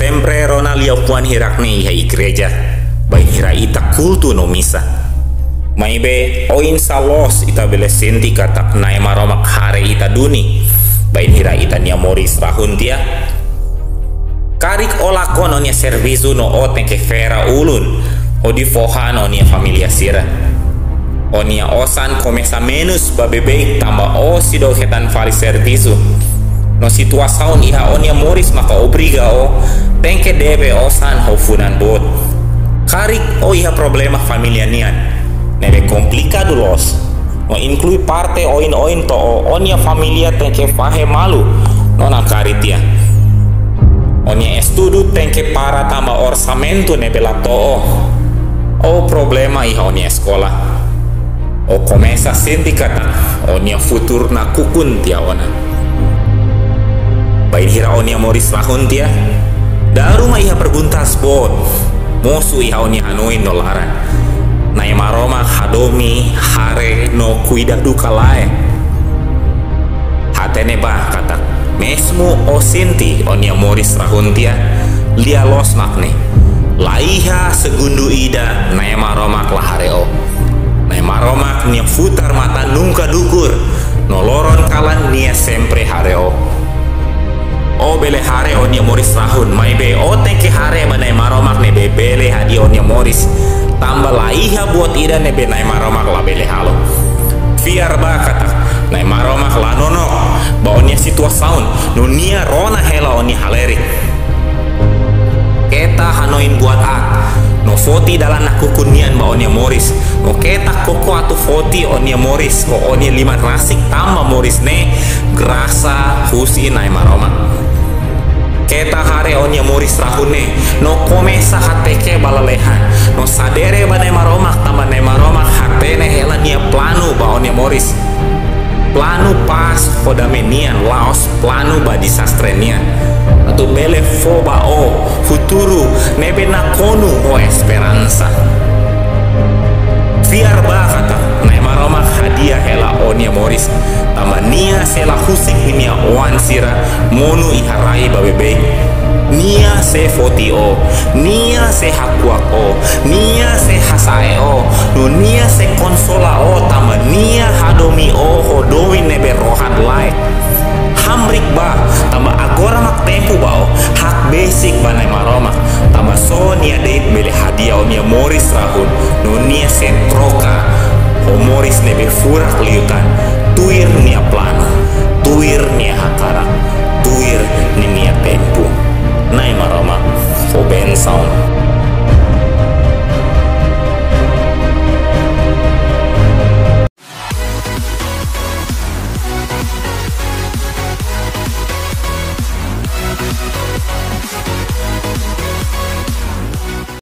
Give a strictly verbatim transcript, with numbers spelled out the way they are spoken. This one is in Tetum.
Sempre rona liafuan hirak-ne'e iha igreja, bainhira ita kultu no misa. Maibé oinsá loos ita bele sente katak Na'i Maromak haree ita duni, bainhira ita-nia moris rahun tiha? Karik ó lakon ó-nia servisu no ó tenke fera ulun hodi fó han ó-nia família sira. Ó-nia osan komesa menus ba beibeik tanba ó seidauk hetan fali servisu. No situasaun iha ó-nia moris maka obriga ó tenke debe osan ho funan boot. Karik ó iha problema família nian ne'ebé komplikadu loos, no inklui parte oin-oin to'o ó-nia família tenke fahe malu no nakari tiha. Ó-nia estudu tenke para tanba orsamentu ne'ebé la to'o. Ou problema iha ó-nia eskola. Ó komesa sente katak ó-nia futuru nakukun tiha ona. Bainhira ó-nia moris rahun tiha, dala ruma iha perguntas boot mosu iha ó-nia hanoin no laran. Na'i Maromak hadomi, haree no kuidadu ka lae? Hatene bá katak mezmu ó sente ó-nia moris rahun tiha, lia loos mak ne'e: la iha segundu ida Na'i Maromak la haree ó. Na'i Maromak nia futar matan nunka dukur, no loron kalan nia sempre haree ó. Ó bele haree ó-nia moris rahun, maibé ó tenke haree ba Na'i Maromak ne'ebé bele hadi'a ó-nia moris. Tanba la iha buat ida ne'ebé Na'i Maromak labele halo. Fiar bá katak Na'i Maromak la nonook ba ó-nia situasaun, no nia rona hela ó-nia halerik. Keta hanoin buat aat, no foti dalan nakukun nian ba ó-nia moris. No keta koko atu foti ó-nia moris ho ó-nia liman rasik tanba moris ne'e grasa husi Na'i Maromak. Keta haree ó-nia moris rahun ne'e, no komesa hateke ba lalehan, no sadere ba Na'i Maromak tanba Na'i Maromak hatene hela nia planu ba ó-nia moris. Planu pás ho dame nian, la'ós planu ba dezastre nian. Atu bele fó ba ó futuru ne'ebé nakonu ho esperansa. Fiar bá katak Na'i Maromak hadi'a hela ó-nia moris, tanba nia sei la husik ninia oan sira monu iha rai ba beibeik. Nia sei foti ó, nia sei hakuak ó, nia sei hasa'e ó, no nia sei konsola ó, tanba nia hadomi ó ho domin ne'ebé rohan-laek. Hamriik bá, tanba agora mak tempu ba ó hakbesik ba Na'i Maromak, tanba só nia de'it bele hadi'a ó-nia moris rahun, no nia sei troka ho moris ne'ebé furak liután, tuir nia planu, tuir nia hakarak, tuir ninia tempu. Na'i Maromak fó bensaun